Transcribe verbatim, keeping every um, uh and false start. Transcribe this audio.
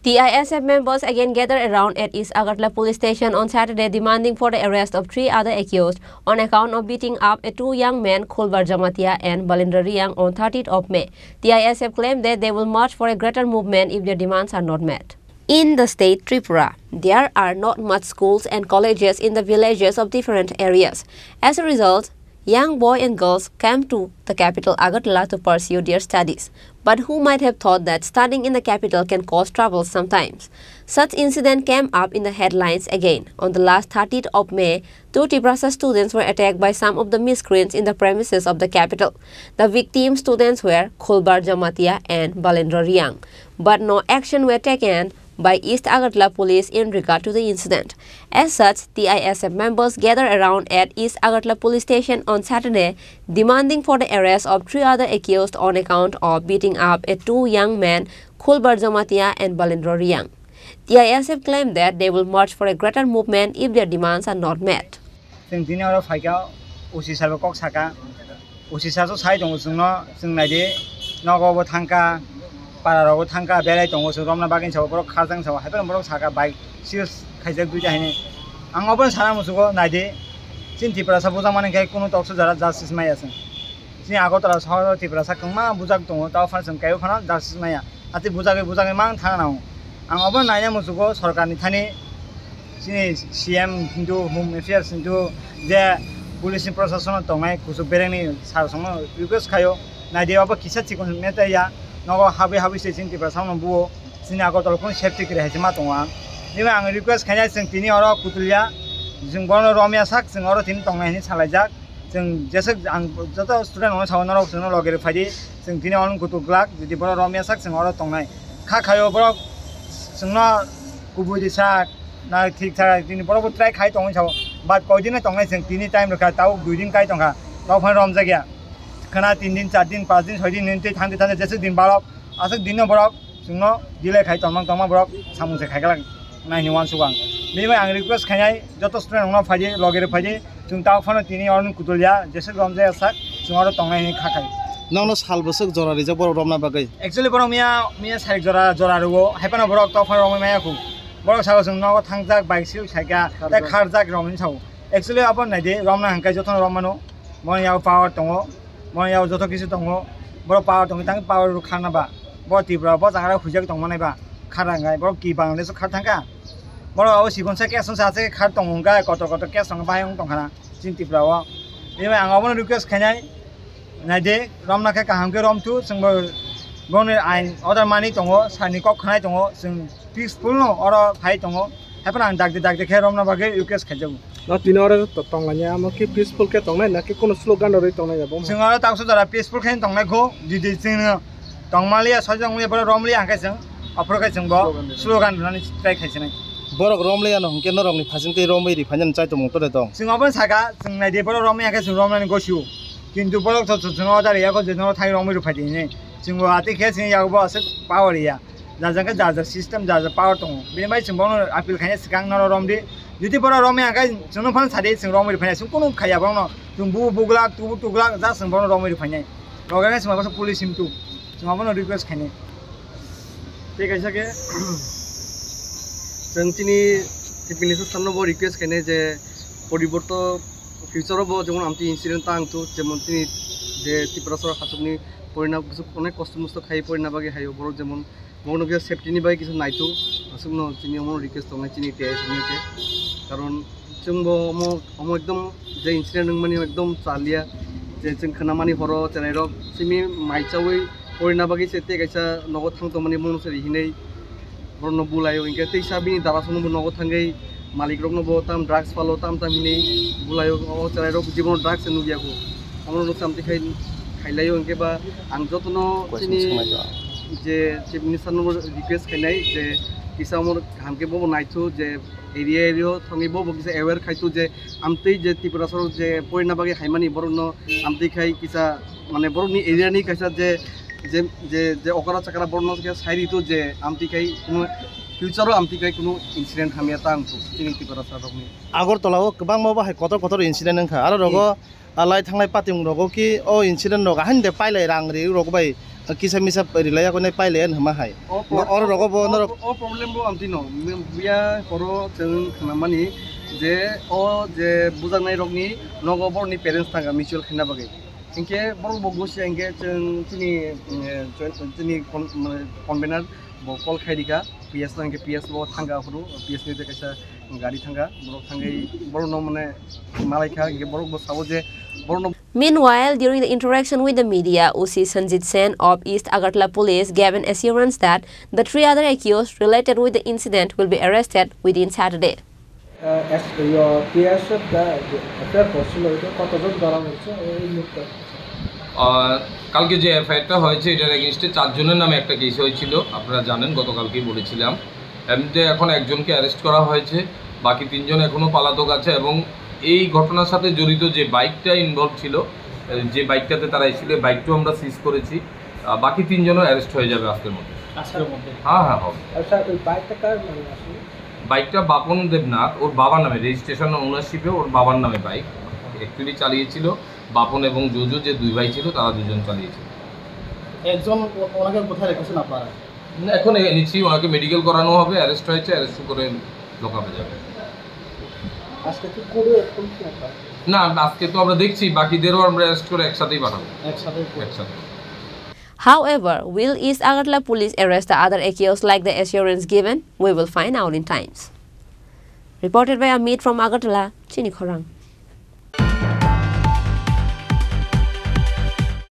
T I S F members again gathered around at East Agartala police station on Saturday, demanding for the arrest of three other accused on account of beating up a two young men, Khulbar Jamatia and Balendra Riang, on thirtieth of May. T I S F claimed that they will march for a greater movement if their demands are not met. In the state Tripura, there are not much schools and colleges in the villages of different areas. As a result, young boy and girls came to the capital Agartala to pursue their studies. But who might have thought that studying in the capital can cause trouble sometimes? Such incident came up in the headlines again. On the last thirtieth of May, two Tiprasa students were attacked by some of the miscreants in the premises of the capital. The victim students were Khulbar Jamatia and Balendra Riang, but no action were taken by East Agartala police in regard to the incident. As such, T I S F members gathered around at East Agartala police station on Saturday, demanding for the arrest of three other accused on account of beating up a two young men, Khulbar Jamatia and Balendra Riang. T I S F claimed that they will march for a greater movement if their demands are not met. Chwng tini oro phaikha, O C sir bo kok sakha. O C sir so sai tongo chwngno, chwng naidi, nogo bo thangkha, para rogo thangkha, belai tongo chwng romna bagwi sabo, borok kharjang sabo, hai phano borok sakha bike seize khaijak duita hinwi. Ang obono sana muchugo, naidi, chini Tiprasa bujak mani khe kunu toksa jora justice maya chwng. Chini Agartala sohoro Tiprasa kwbangma bujak tongo, tao phano chwng kaiwi phano justice maya. Ati bujagwi bujagwi mang thana nango. Ang obono naina muchugo sorkarni thani chini C M hintu, Home Affairs hintu, je police ni proshasano tongnai kuchuk berengni sir songno request khaio, naidi obo kisa chikon mete ya, nogo habwi habwi se chini Tiprasa no buo, chini Agartala kunu safety kwrwi hai se ma tongo ang. Nima ang request khainai chwng tini oro Kutulya, chwng bono romya sak, chwng oro tini tongnai hinwi salaijak. Chwng jeswk ang joto student rokno sao, norok chwngno logi rw phaidi, chwng tini ono kutuk glak, jodi borok romya sak chwng oro tongnai. Kha khaio borok chwngno kubui di sak, na thik sak, tini borok bo try khai tongwi sao, but koi din tongnai chwng tini time rwkha, tabuk dui din kai tongkha, tok phano romjakya. Khwna tin din, char din, panch din, soi din, nini twi thangdi thangdi jeswk din balok, aswk dinno borok chwngno delay khai tongmang tongma borok samung se khaiglak nai hinwi uansuk ang. Bini bai ang request khainai joto student rokno phaidi, logi rw phaidi, chwng tabuk phano tini oro ni kutulya, jeswk romjaya sak, chwng oro tongnai hinwi kha khai. Nokno sal bwswk jora rijak borok romna bagwi? Actually borok miya, miya sarik jora, jora rwo, hai phano borok tok phano romwi maya khu. Borok sao chwng nogo thangjak, bike sil khaikha, tei kharjak rok hinwi sao. Actually abo naidi, romna hwnkhe jotono rommano. Bono yago power tongo, bono yago joto kisu tongo, borok power tongwi tang power rok kharna ba, bo Tripura bo jaga huijak tongmani ba, khara hwnkhe borok ki Bangladesh khar thangkha, borok abo sibonsa case wngsa aswk khar tongo hwnkhe kotor kotor case tongo bahai wng tongkhana chini Tripura o. Bini bai ang abono request khainai, naidi romna khe kaham khe romthu, chwngbo boni ain order mani tongo, sani kok khanai tongo, chwng peaceful no oro phai tongo, hai phano ang dakti dakti khe romna bagwi request khaijago. No tini oro to-, tonglaiya, amo khe peaceful khe tongnai, na khe kono slogan rwi tongnai ya, bo? Chwng oro taksa jora peaceful khe tongnai kho, jodi chwng tongmaliya, sojong liya, borok romliya hwnkhe chwng, aphuru khe chwng bo slogan rwi. Slogan rwnani try khaisinai. Borok romliya no hwnkhe norokni phasing tei romwi riphainani chai tongmung tore tong? Chwng obono saka, chwng naidi borok romliya hwnkhe chwng romnani gosio. Kintu borok to chwng order riyakho je norok thai romwi rwphai di hinwi. Chwng bo atwi khe chwng yago bo aswk power ya. Jar jar khe jar jar system, jar jar power tongo. Bini bai chwng bono appeal khaina swkang norok romdi. Jodi borok romya khe chwngno phano sadi chwng romwi rwphainai. Chwng kunu khaiya borokno. Chwng bu buglak, tubu tuglak, just chwng bono romwi rwphainai. Roga khe chwng bai police himtu. Chwng abono request khainai. Tei kaisa khe chwng chini Chief Minister sir no bo request khainai je poriborto future o bo jemon amtwi incident ta wngthu, jemon chini je Tiprasa hachukni porina bwswk onek kosto mosto khai porina bagwi haio borok jemon Bono khe safety ni bai kisa naitu, aswkno chini omo request tongnai chini T I S ni khe. Karon chwngbo omo, omo ekdom je incident wngmani ekdom chaliya, je chwng khwnamani horo cherairok simi mai chaui porina bagwi se tei kaisa nogo thang tongmani bono se rihinai borokno bulaio, hinkhe teisa bini dara sono bo nogo thangwi malik rokno bo tam drugs palo tam tam hinwi bulaio, o cherairok jibono drugs se nukya kho. Omono no samti khai khailaio, hinkhe ba ang jotono chini je chief minister no request khainai je kisa omo kaham khe bobo naithu je area area o thangwi bobo kisa aware khaithu je amtwi je Tiprasa rok je porina bagwi haimani borokno amtwi khai kisa mane borokni area ni kaisa je, je, je, je okra chakra borokno khe sai ritu je amtwi khai kuno future o amtwi khai kuno incident hamya ta wngthok chini Tiprasa rokni. Agartala o kwbangma bahai kotor kotor incident wngkha, aro rogo, hmm, a lai thanglai patimung rogo ki o incident rok ahaini de pailai rang ri rok bai Kisa misa rilai ya konai pailai ya hwnma hai. O pro- Oro rogo bo o norok pro- o problem bo amtwi no. Buya horo chwng khnamani je o je bujaknai rokni nogo borokni parents thangkha mutual khaina bagwi. Hinkhe borok bo gosi hinkhe chwng chini, eh, chini con-, mane convener bo call khai rikha P S no, hinkhe P S bo thangkha aphuru, P S ni kaisa gari thangkha, borok thangwi borokno mane malaikha, hinkhe borok bo sabo je borokno Meanwhile, during the interaction with the media, O C Sanjit Sen of East Agartala Police gave an assurance that the three other accused related with the incident will be arrested within Saturday. আহ, এস-, ইয়ো, পিএসএফ দা-, এফআইআর করছিল, ওইটা কতজন ধরা হয়েছে এই মুহূর্তে? আহ, কালকে যে এফআইআরটা হয়েছে, এটার এগেইনস্টে চারজনের নামে একটা কেস হয়েছিল, আপনারা জানেন, গতকালকেই বলেছিলাম। এমনিতে এখন একজনকে অ্যারেস্ট করা হয়েছে, বাকি তিনজন এখনও পলাতক আছে এবং এই ঘটনার সাথে জড়িত যে বাইকটা ইনভলভ ছিল, এ, যে বাইকটাতে তারা এসেছিল, এই বাইকটাও আমরা সিজ করেছি। আহ, বাকি তিনজনও অ্যারেস্ট হয়ে যাবে আজকের মধ্যে। আজকের মধ্যে? হ্যাঁ, হ্যাঁ, হবে। আর স্যার, ওই বাইকটা কার নামে আসলে? বাইকটা বাপন দেবনাথ, ওর বাবার নামে, রেজিস্ট্রেশন ওনারশিপে ওর বাবার নামে বাইক। অ্যাকচুয়ালি চালিয়েছিল বাপন এবং জোজো, যে দুই ভাই ছিল, তারা দুজন চালিয়েছিল। একজন ও-, ওনাকে কোথায় রেখেছেন আপনারা? না, এখন এ-, এনেছি, ওনাকে মেডিকেল করানো হবে, অ্যারেস্ট হয়েছে, অ্যারেস্ট করে লকআপে যাবে। আজকে কি করে এখন কি আপনারা? না, আজকে তো আমরা দেখছি, বাকিদেরও আমরা অ্যারেস্ট করে একসাথেই পাঠাবো। একসাথে করে। একসাথে। However, will East Agartala police arrest the other accused like the assurance given? We will find out in times. Reported by Amit from Agartala, Chini Khorang.